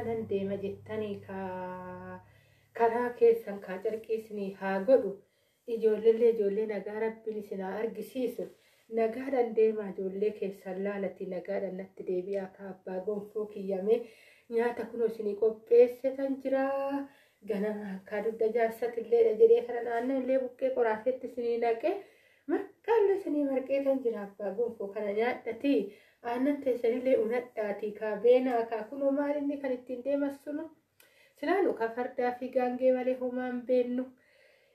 Nan deema jettanii kaa karaa keessan kaa carqii isinii haa godhu. Ijoolleellee ijoollee nagaa rabbiin isin haa argisiisu. Nagaadhaan deemaa ijoollee keessan laalati nagaadhaan natti deebi'aa kaa abbaa gonfoo kiyyamee nyaata kunoo isinii qopheessetan jira. Ganama kaa dugda jaarsatillee jedhee kana naannoo illee buqqee qoraasetti isinii naqee marqaallee isinii marqeetan jira abbaa gonfoo kana nyaadhati. Aannan teessanillee unadhaati kaa beenaa kaa kunoo maal inni kan ittiin deeman sunu. Silaanu ka fardaa fi gaangee malee homaa hin beennu.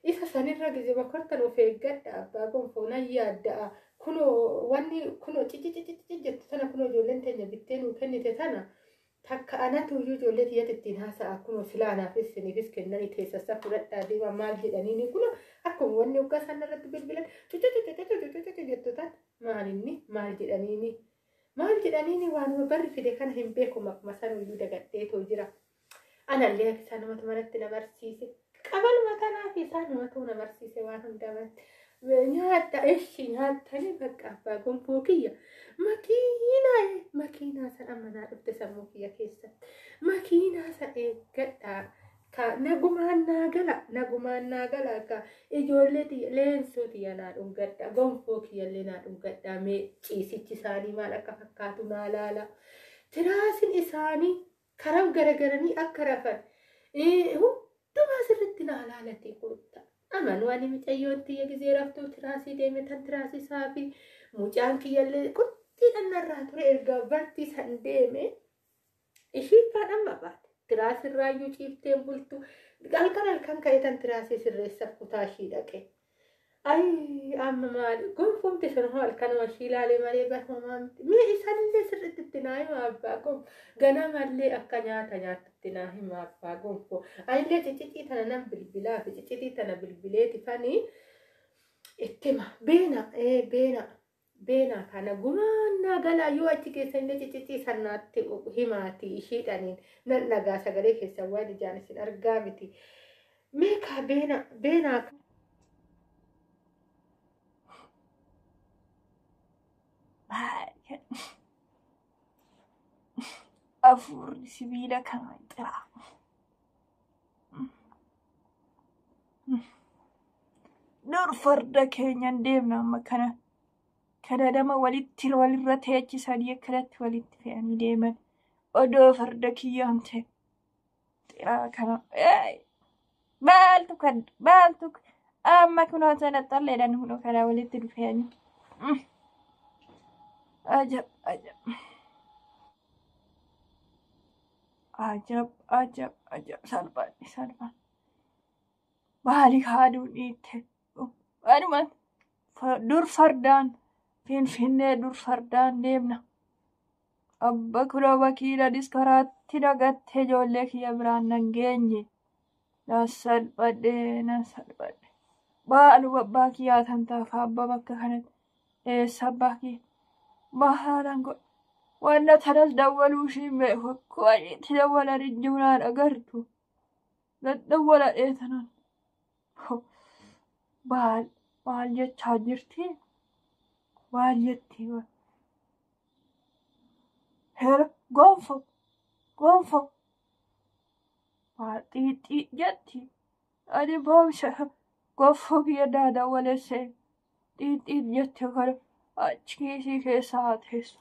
Isa sanirra gize bokortan of eeggadha abbaa gonfoo nan yaadda'a. Kunoo wanni kunoo cicicicici jettu tana kunoo ijoolleen teenya bittee nuu kennite tana takka anatu iyyuu ijoollee tiyyatti ittiin haasa'a kunoo silaa anaafis isiniifis kennanii teessasa fudhadhaa deema maal jedhaniini kunoo akkuma wanni hoggaa isaan irratti bilbilan cucucucucucucucu jettu tana maal inni maal jedhaniini maal jedhaniini waanuma barri fide kana hin beeku akkuma sanuyyuu dagadheetoo jira. Anallee akka isaanumatu manatti na barsiise. Qabaluma tanaaf isaanumatu na barsiise waan hundaa nyaadha ishi nyaattanii bakka abbaa gonfoo kiyya makiinaa makiinaa san amma naa dhufte sammuu kiyya keessatti makiinaa san eeggadhaa ka nagumaan naa gala nagumaan naa gala ka ijoollee tiyya leensoo tiyya naa dhungadha gonfoo kiyyallee naa dhungadha mee ciisichi isaanii maal akka fakkaatu naa laala tiraasin isaanii karaa garagaranii akka rafan hundumaa sirriitti naa laalate kotta. Amanuu ani mucayyoon tiyya gizee raftuu tiraasii deeme tan tiraasii isaa fi mucaan kiyyallee qurxiidhaan narraa ture erga bartii san deeme ishiin kaan amma baate tiraasirraayyuu ciifteen bultu halkan halkan ka'ee tan tiraasii sirreessaaf kutaa ishii dhaqe. Ayi amma maali gonfomte sun hoo halkanuma ishii ilaalee malee barhumaa miti mee isallee sirriitti itti naa hima abbaa gonfo ganamallee akka nyaata nyaatutti naa hima abbaa gonfo anillee cicicii tana nan bilbilaa fi cicitii tana bilbileeti fanii itti hima beena ee beena beena kana gumaan naa galaa yoo achi keessa illee cicicii sannaatti himaati ishiidhaniin nan dhagaa sagalee keessan waan ijaan isin argaa miti mee kaa beena beenaa. Afuurri sibiila kana xiraa. Dur farda keenyan deemna amma kana. Kana nama walitti walirra teechisanii akkanatti walitti fe'anii deeman. Odoo farda kiyyaan ta'e xiraa kana. Maaltu kan maaltu amma kunoo sana xalleedhaan kunoo kana walitti dhufeanii. Ajab ajab. Ajab ajab ajab salphaadhi salphaan. Maali haaduun dhiitte? Waanuma dur fardaan finfinnee dur fardaan deemna. Abba kunoo makiinanis karaatti nagattee ijoollee kiyya biraan nan geenye. Nan salphadhe nan salphadhe. Maaluma abbaa kiyyaa tan taafa abba bakka kanatti. Eessa abbaa kiyya? Maalan godha? Wanna tanas dawwaluu ishiin beeku. Akkuma itti dawwalan ijjuunaan agartu. Daddawwaladhee tanan. Maal maal jechaa jirti? Maal jetti? Hera gonfo gonfo maal xiixii jetti? Ani boomsa gonfo kiyya naa dawwalessee xiixii jette kana achi kiisii keessa haa teessu.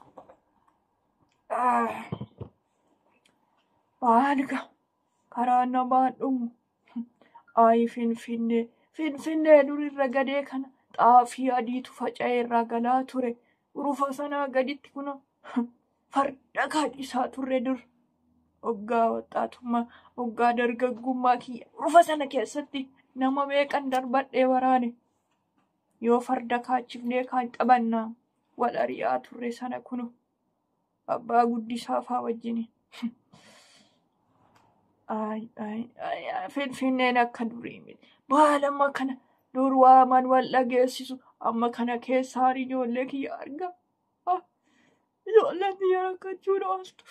Maal gaa karaan namaan dhumu. Ayi finfinnee finfinnee durirra gadee kana xaafii adiitu faca'ee irraa galaa ture. Urufa sanaa gaditti kuna farda kaadhisaa turre dur. Hoggaa waxxaatummaa hoggaa dargaggummaa kiyya urufa sana keessatti nama meeqan darbadhee waraane. Yoo farda kaachifnee kaan taphannaa wal ari'aa turre sana kunu abbaa guddisaa faa wajjini. Ay ay ay finfinneen akka durii miti. Maal amma kana dur waaman wal dhageessisu amma kana keessaan ijoollee kiyya arga. Ijoolleen kiyya rakkachuu ooltu.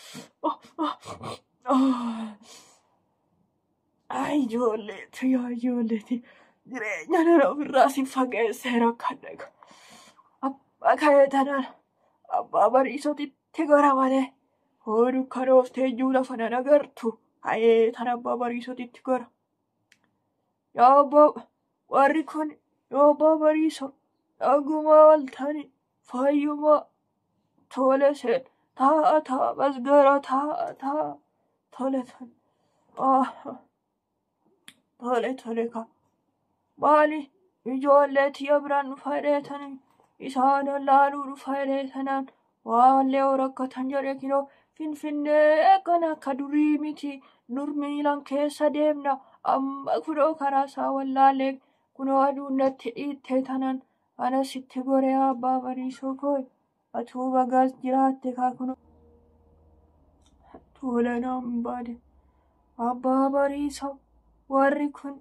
Ay ijoolleetu yaa ijoolleeti jireenya nana ofirraa si fageessee rakkadhe. Abbaa ka'ee tanaan abbaa bariisotitti gora malee Hoo dukkanooftee iyyuu lafa nan agartu. Hayee tan abbaa bariisotitti gora. Yaa abbaa warri kun yaa abbaa bariiso dhaguma waltani fayyuma tole seen taa'a taa'a masgara taa'a taa'a tole tole. Tole tole ka. Maali ijoollee tiyya biraan dhufa jedheetanii isaan laaluu dhufa jedheetanaan waallee hoo rakkatan jedhe kinoo Finfinnee kana akka durii miti dur miilaan keessa deemna amma kunoo karaa isaa wallaalee kunoo aduun natti dhiittee tanan ana sitti goree abbaa bariisoo koo atuu bagaas jiraatte kaa kunoo. Tola naan baade abbaa bariisoo warri kun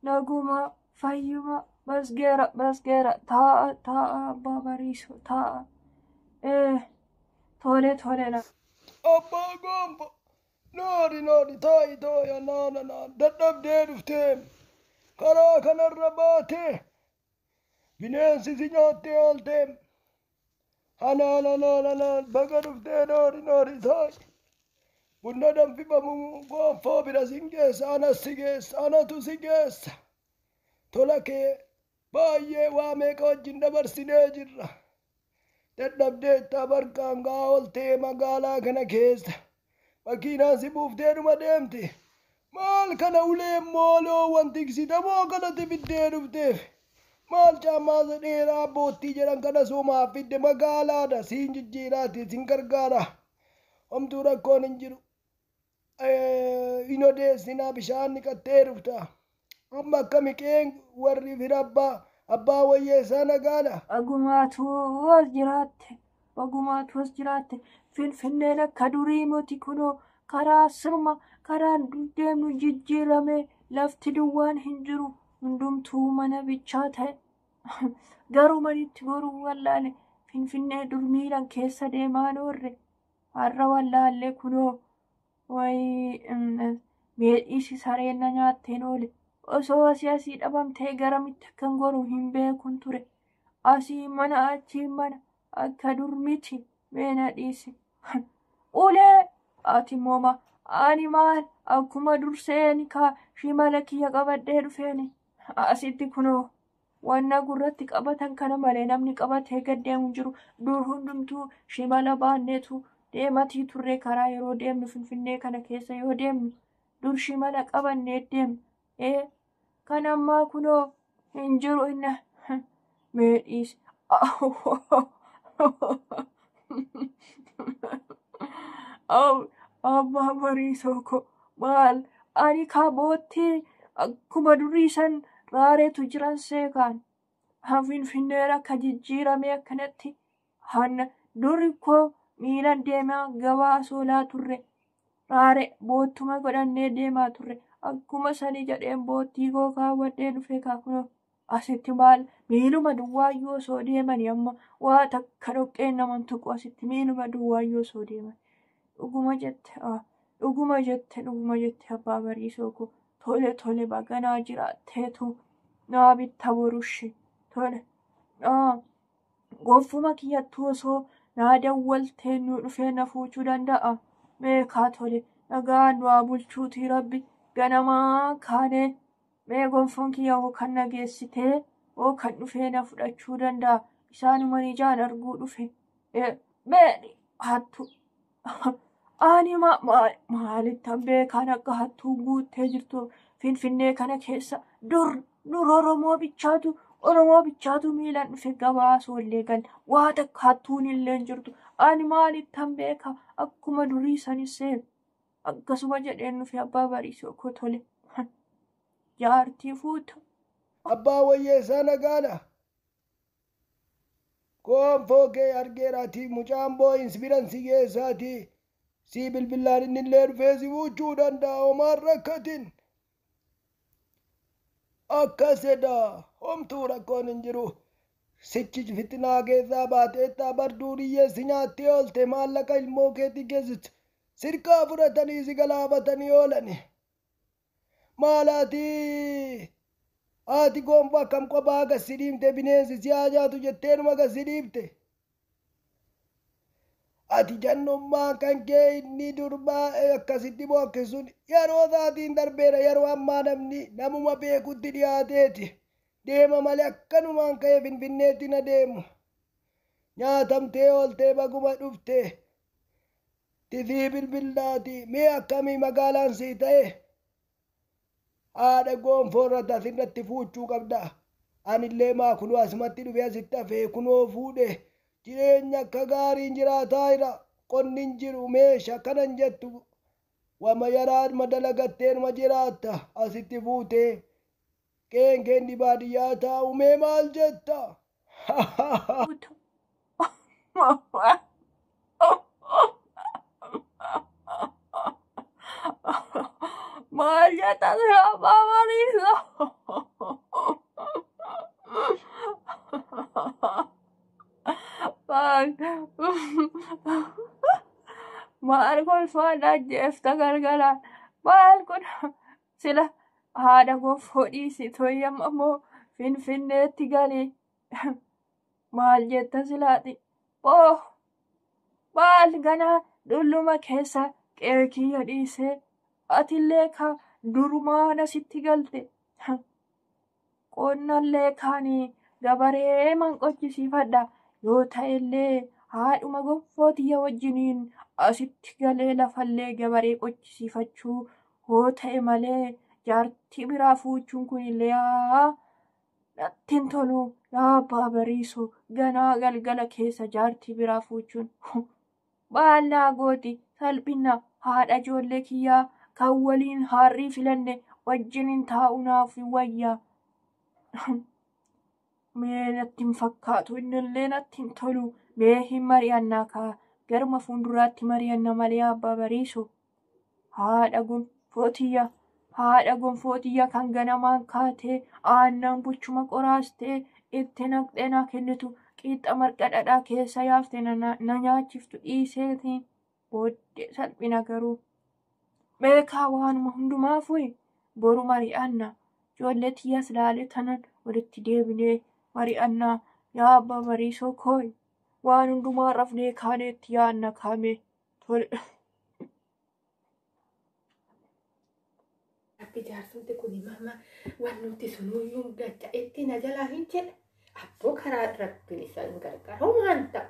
naguma fayyuma masgeera masgeera taa'a taa'a abbaa bariisoo taa'a. Tole tole na. Abbaa gonfo noori noori taa'i taa'i anaan anaan dadhabdee dhuftee karaa kanarra baatee bineensi si nyaattee ooltee anaan anaan anaan baga dhuftee noori noori taa'i bunna danfifamu gonfoo bira sin geessa anas si geessa anatu si geessa tola kee baay'ee waa meeqa wajjin dabarsinee jirra. Dadhabdeetta barqaan gaa ooltee magaalaa kana keessa makiinaan si buuftee dhuma deemte maal kana ulee mooloo tiksitamoo kanatti fiddee dhufteef maal caammaa dheeraa boottii jedhan kana sumaaf fidde magaalaadha siin jijjiiraati siin gargaara homtuu rakkoon hin jiru hin odeessinaa bishaan niqattee dhufta amma akkami qeen warri fira abbaa abbaa wayyeessaa nagaadha. Bagumaatu as jiraatte bagumaatu as jiraatte Finfinneen akka durii miti kunoo karaa sirma karaan deemnu jijjiirame lafti duwwaan hin jiru hundumtuu mana bichaa ta'e garuu manitti goruu wallaale Finfinnee dur miilan keessa deemaan oorre har'a wallaalle kunoo wayi meedhiisi sareen na nyaatteen oole. Osoo asii asii dhabamtee garamitti akkan goru hin beekun ture. Asii mana achii mana akka dur miti mee na dhiisi. Ulee ati mooma ani maal akkuma durseeni kaa shimala kiyya qabadhee dhufeeni. Asitti kunoo wanna gurratti qabatan kana malee namni qabatee gad deemu hin jiru. Dur hundumtuu shimala baanneetu deematii turre karaa yeroo deemnu Finfinnee kana keessa yoo deemnu dur shimala qabannee deemna. Kan ammaa kunoo hin jiru inna mee dhiisi. Abbaa bariisoo ko maal ani kaa boottee akkuma durii san raareetu jiran seekaan. Finfinneen akka jijjiirame akkanatti hanna duri koo miilan deemaa gabaa soolaa turre raare boottuma godhannee deemaa turre. Akkuma sanii jedheen boottii koo kaawwadhee dhufe kaa kunoo asitti maal miiluma duwwaayyuu osoo deemanii amma waa takka dhoqqeen naman tuqu asitti miiluma duwwaayyuu osoo deeman. Dhuguma jette dhuguma jette dhuguma jette abbaa bariisoo koo tole tole baganaa jiraatteetu naa bitta borushi tole gonfuma kiyyattuu osoo naa dawwaltee nu dhufee na fuuchuu danda'a meekaa tole nagaan waa bulchuutii rabbi. Ganamaa kaanee mee gonfoon kiyya hoo kan na geessitee hoo kan dhufee na fudhachuu danda'a isaanuman ijaan arguu dhufe mee hattu ani maalittan beekaan akka hattuun guuttee jirtu Finfinnee kana keessa dur dur Oromoo bichaatu miilan dhufe gabaa soollee gal waa takka hattuun illee hin jirtu ani maalittan beeka akkuma durii sanis seenu. Akkasuma jedheen dhufe abbaa bariisoo koo tole. Jaartii fuuta. Abbaa wayyeessaa nagaadha. Gonfoo kee argeeraati mucaan boo'insi biran si geessaati. Si bilbilaan inni illee dhufee si fuuchuu danda'a homaan rakkatin. Akkasidha homtuu rakkoon hin jiru. Sichi fitinaa keessaa baateettaa barduu hiyyeessi nyaattee oolte maallaqa ilmoo keetii keessatti. Sirkaa fudhatanii si galaafatanii oolani. Maalaati haati gonfoo akkam kophaa akkas si dhiibte bineensi si haa nyaatu jetteenuma akkas si dhiibte. Ati jannummaan kan kee inni durbaa akkasitti bookkisuun yeroo isaatiin darbeera. Yeroo ammaa namni namuma beekutti dhiyaateeti. Deema malee akkanumaan ka'ee Finfinneetti na deemu. Nyaatamtee ooltee baguma dhuftee. Tifii bilbilaati. Mee akkamii magaalaan sii ta'e? Haadha gonfoo irratti asirratti fuuchuu qabda. Anillee maa kunoo asumatti dhufee asitti hafee kunoo fuudhe. Jireenya akka gaariin jiraataa jira. Qonni hin jiru meesha kanan jettu. Wama yaraadhuma dalagatteenuma jiraatta asitti fuutee. Qeenqeenni baadiyyaa taa'u mee maal jetta? Maal jetta abbaa Bariisoo? Maal kolfaan ajjeefta galgalaan? Maal kun sila haadha gonfoo dhiisi tooyyama immoo Finfinneetti galii. Maal jetta silaati? Oo maal ganaa dulluma keessa qe'ee kiyya dhiisee atillee ka durumaan asitti galte. Qonnallee kaanii gabaree manqochisiifadha. Yoo ta'ellee haadhuma gonfoo tiyya wajjiniin asitti galee lafallee gabaree qochisiifachuu hoo ta'e malee jaartii biraa fuuchuun kunillee natti hin tolu. Yaa abbaa Bariisoo, ganaa galgala keessa jaartii biraa fuuchuun maal naa gooti? Salphina haadha ijoollee kiyyaa kan waliin haarrii filanne wajjiniin taa'u naaf wayya. Mee natti hin fakkaatu, innillee natti hin tolu. Mee hin mari'annaa kaa, garuma fuulduraatti mari'anna malee abbaa Bariisoo. Haadha gonfoo tiyya, haadha gonfoo tiyya kan ganamaan kaatee aannan buchuma qoraastee itti naqxee naa kennitu, qiixxa marqa dhadhaa keessa yaaftee na nyaachiftu dhiiseetiin booddee salphina garuu. Beekaa waanuma hundumaafuu boru mari'anna. Ijoollee tiyyas laalee tanan walitti deebinee mari'annaa. Yaa abbaa Bariisoo kooyi, waan hundumaa rafnee kaaneetti yaadna kaame tole. Rabbi jaarsumti kun mama waan nuti sunuyyuu gacha'etti na jalaa hin jedha. Abboo karaa rabbiin isa hin gargaara. Homaan ta'u.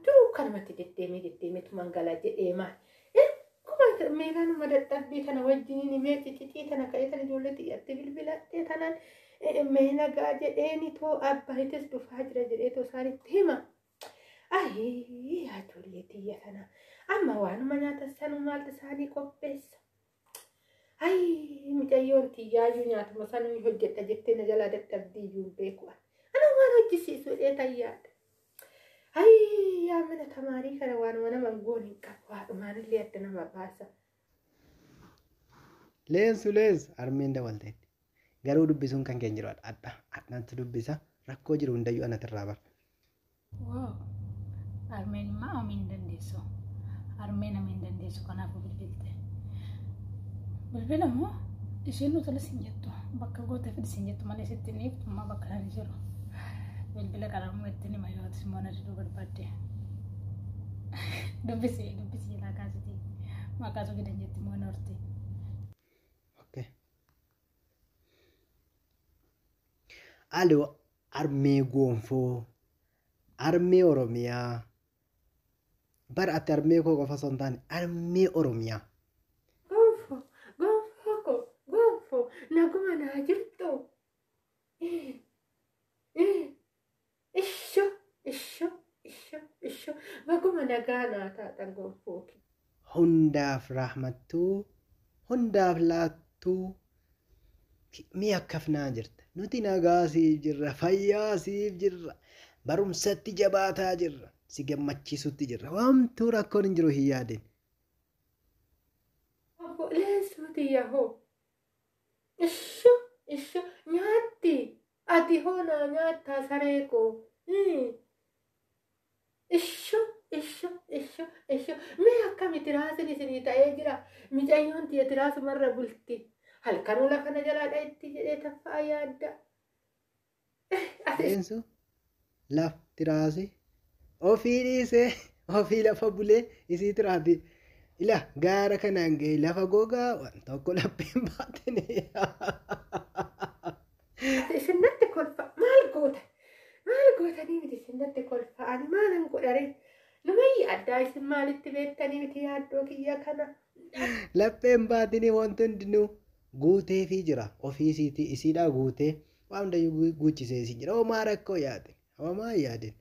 Duruu kanumatti deddeemee deddeemeetu galaa jedhee maal. Akkuma meelaanuma dadhabbii kana wajjiniin mee cicicii tana ka'ee tana ijoollee xiyyatti bilbiladhee tanaan mee nagaa jedheeni too abbaayitis dhufaa jira jedhee too isaanitti hima. Ayii yaa ijoollee xiyya tana amma waanuma nyaata sanuu maaltu isaanii qopheessa. Ayii mucayyoon tiyyaayyuu nyaatuma sanuu hojjedha jettee na jalaa dadhabdii iyyuu hin beeku. Ana waan hojjisiisu jedhee tayyaadha. Ayii yaa mana tamaarii kana waanuma nama hin goone hin qabu. Haadhumaanillee adda nama baasa. Leensu leensu harmeen dabalteetti. Garuu dubbisuun kan keenya jiru adda. Addaatti dubbisa. Rakkoo jiru hundayyuu anatirraa bara. Wow! Harmeen immoo amii hin dandeessu. Harmeen amii hin dandeessu, kanaafuu bilbilte. Bilbila moo isheen nu tola sin jettu, bakka goote fidi sin jettu malee sitti hin dhiiftu ammaa bakka sana jiru. Bilbila kana immoo ittiin hima yoo atis immoo na diduu barbaadde. Dubbisi dubbisi jalaa kaasiti. Maqaa soo gidan jetti immoo noorti. Okay. Aloo harmee gonfoo, harmee Oromiyaa. Bara ati harmee koo qofa osoo hin taane harmee Oromiyaa. Gonfoo gonfoo koo gonfoo naguma naa jirtu. Isho isho isho isho baguma nagaa naa taatan gonfoo kee. Hundaaf rahmattuu, hundaaf laattuu, mi'a akkafnaa jirta. Nuti nagaa siif jirra, fayyaa siif jirra, barumsatti jabaataa jirra, si gammachiisutti jirra. Waamtuu rakkoon hin jiru hin yaadin. Gonfoo leessuu tiyya hoo. Isho isho nyaatti ati hoo naa nyaattaa saree koo. Isho isho isho isho mee akkami tiraasin isinii ta'ee jira. Mucayyoon tiyya tiraasumarra bulti. Halkanuu lafa na jalaa dha'itti jedhee taffaa yaadda. Ati Leensu laf tiraasi ofii dhiisee Ofii lafa bulee isii tiraati. Ila gaara kanaan ga'e lafa gogaa waan tokko lapheen baatini. Isin natti kolfa maal goota? Maal gootanii miti isin natti kolfa ani maalan godhare? Numayyi addaa isin maalitti beektanii miti yaaddoo kiyya kana? Lapheen baatini wanti hundinuu guuteefii jira. Ofii isiitii isiidhaa guutee waan hundayyuu guuchisee isin jira. Homaa rakkoo yaadin. Homaa hin yaadin.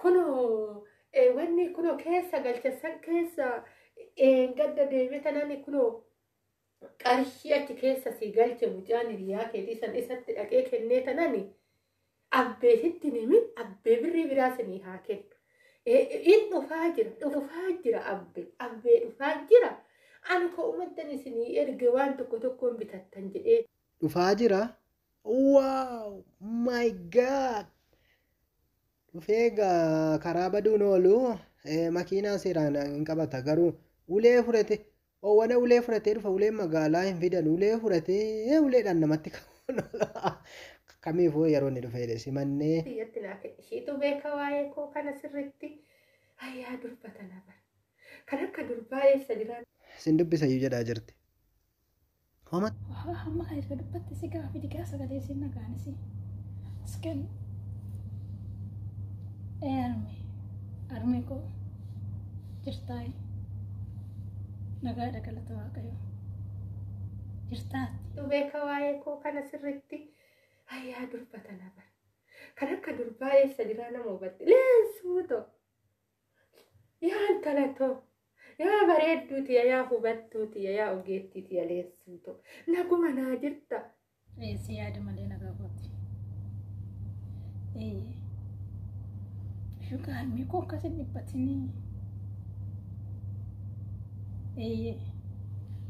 Kunoo wanni kunoo keessa galcha san keessa gadda deeme tanaan kunoo qarshii achi keessa si galche mucaan hiriyaa keetii san isatti dhaqee kennee tanaan abbeesitti himin abbee birrii biraa sinii haa kennu. In dhufaa jira dhufaa jira abbee abbee dhufaa jira. Ani ko'umattan isinii erge waan tokko tokkoon bitattan jedhee. Dhufaa jira. Wow! My God! Dhufee egaa karaa baduun oolu makiinaa seeraan hin qabata garuu ulee fudhate wana ulee fudhatee dhufa ulee magaalaa hin fidan ulee fudhatee uleedhaan namatti qabuun oola. Kamiifuu yeroo inni dhufee simannee. Biyyatti naa kenne ishiitu beeka waa'ee koo kana sirriitti. Ayyaa durba tana bara. Kan akka durbaa eessa jiraan? Sin dubbisayyuu jedhaa jirti. Homa Hamma kan erga dubbatte si gaafa digaa sagalee siin nagaanis. As kennu. Harmee harmee koo jirtaayi nagaadha galata waaqayyo jirtaatti. Beeka waa'ee koo kana sirriitti. Ayyaa durba tana bara. Kan akka durbaa eessa jiraa nama hubatti. Leensuu ta'u. Yaa intala ta'u. Yaa bareedduuti yaa hubattuuti yaa ogeettiiti yaa leensuu ta'u. Naguma naa jirta. Si yaada malee nagaa kooti. Shuka harmee koo akkas hin dhiphatinii.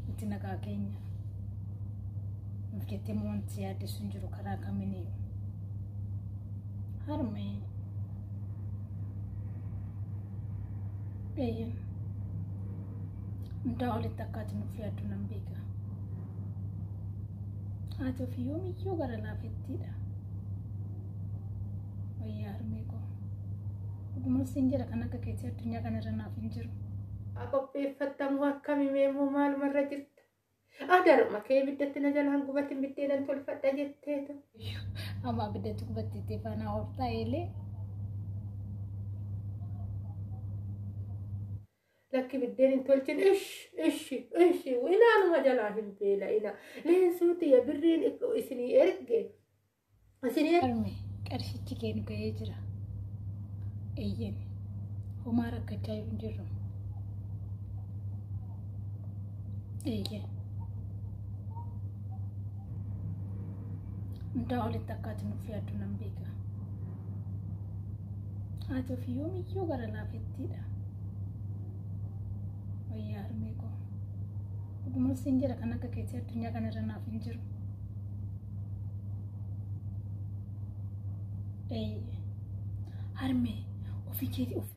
Nuti nagaa keenya. Nuuf jettee immoo wanti yaaddessu hin jiru karaa kaminiyyuu. Harmee. Hundaa olitti akka ati nuuf yaaddu nan beeka. Haati ofii yoomiyyuu gara laafettiidha. Wayyaa harmee koo. Dhuguma siin jedha kan akka keetii addunyaa kanarra naaf hin jiru. Qopheeffattamu akkami meemmoo maalumarra jirta? Adaruma kee ibiddatti na jalaan gubatin biddeenan tolfadha jetteetu. Amma abiddatti gubatteettee faanaa hortaa eelee. Lakki biddeen hin tolchin ish ish ish inaanuma jalaa hin beela'ina. Leensuuti ya birriin isinii erge. Isinii Harmee qarshichi kee nu ga'ee jira. Eeyyeen homaa rakkachaa hin jirru. Eeyyeen. Hundaa olitti akka ati nuuf yaaddu nan beeka. Haati ofii yoomiyyuu gara laafettiidha. Wayyaa harmee koo. Dhuguma siin jedha kan akka keetii addunyaa kanarra naaf hin jiru. Harmee ofii keetii of.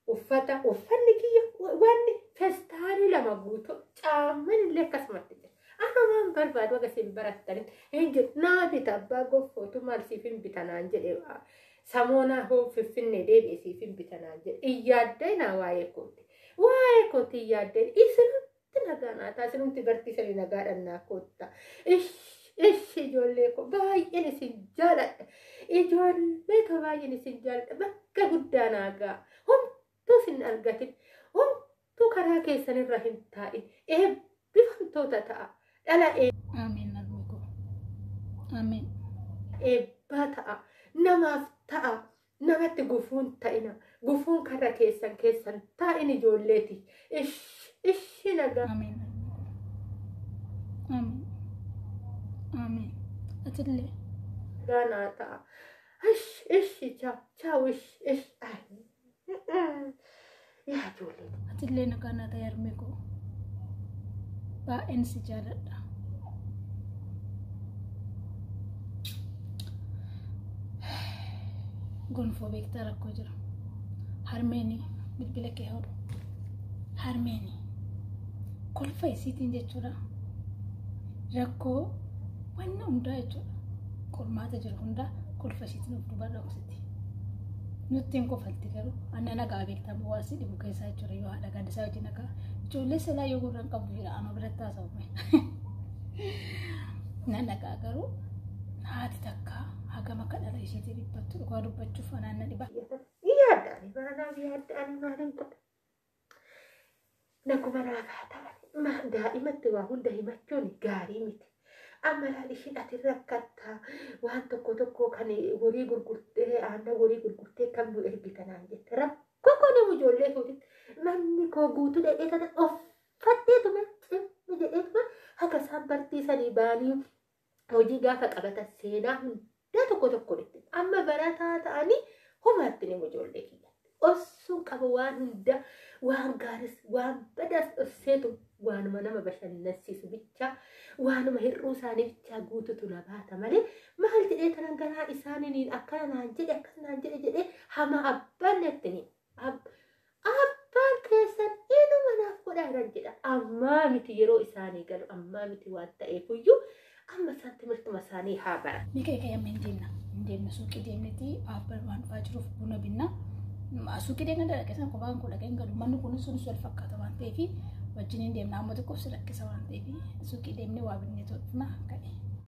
Uffata uffanni kiyya wanni festaalii lama guutuu caamman illee akkasumatti jira. Amma waan barbaadu akka isin barattanitti hin jiru. Naa bita abbaa goffootu maal siif hin bitanaan jedhee samoonaa hoo finfinnee deebi'e siif hin bitanaan jedhe. Iyyaaddee naa waa'ee kooti. Waa'ee kooti iyyaaddeen isinumti nagaa naa ta'a isinumti barsiisanii nagaadhaan naa kootta. Ish ijoollee koo baay'een isin jaaladha. Ijoollee koo baay'een isin jaaladha. Bakka guddaa naa ga'a. Homtuu isin argatin. Homtuu karaa keessanirra hin taa'in. Eebbifamtoota ta'a. Dhala Ameen harmee koo. Ameen. eebbaa ta'a. Namaaf ta'a. Namatti gufuun ta'ina. Gufuun karra keessan keessan taa'in ijoolleeti. Ish ishi nagaa. Ameen harmee koo. Ameen. Ameen. Atillee. Nagaa ta'a. Ish ish chaaw chaaw ish ish. Yaa ijoollee. Atillee nagaa naa ta'e harmee koo. Baay'een si jaaladha. Gonfoo beektaa rakkoo jira. Harmeeni bilbila kee hodhu. Harmeeni kolfa isiitiin jechuudha. Rakkoo wanna hundaa jechuudha. Qormaata jiru hundaa Kolfa ishiitiin of duuba dhoksiti. Nutti hin kofalti garuu anna nagaa beektamu waa si dhibu keessaa jechuudha yoo haadha gaaddisaa wajjin nagaa ijoollee silaa yoo gurra hin qabdu jedha anoo biratti haasa'u. Na nagaa garuu haati takka hagam akka dhala isheetii dhiphattu dhugaa dubbachuuf anaan na dhiba. Yaaddaani maanaaf yaaddaani maaliin godha. Naguma naaf haa ta'an daa'imatti waa hunda himachuun gaarii miti. Amma laal ishiin ati rakkattaa waan tokko tokko kan horii gurgurtee aannan horii gurgurtee kam nu ergita naan jette. Rakkoo koo nama ijoollee fuutitti manni koo guutuu dhaqee tana uffadheetuma cimmi jedheetuma haga isaan barsiisanii ba'anii hojii gaafa qabatan seenaa hunda tokko tokko itti amma barataa ta'anii homaatti nama ijoollee kiyyatti. Ossuun qaba waan hunda waan gaaris waan badaas dhosseetu waanuma nama bashannansiisu bichaa waanuma hir'uu isaanii bichaa guututu na baata malee maal jedhee tanan garaa isaaniin akkana naan jedhe akkana naan jedhe jedhee hamaa abbaan natti ni abbaan keessan inuma naaf godhaa jiran jedha. Ammaa miti yeroo isaanii galu ammaa miti waan ta'eefuyyuu amma isaan timirtuma isaanii haa baran. Ni ka'e ka'e amma hin deemna. Hin deemna suuqii deemneti abbaan waan dhufaa jiruuf buna binna. Suuqii deemna dhaqee sana kophaan koo dhaqee hin galu. Manni kunis sunis wal fakkaata waan ta'eef wajjin hin deemna. Amma xiqqoof si rakkisa waan ta'eef suuqii deemnee waa binnee dhufna ka'e.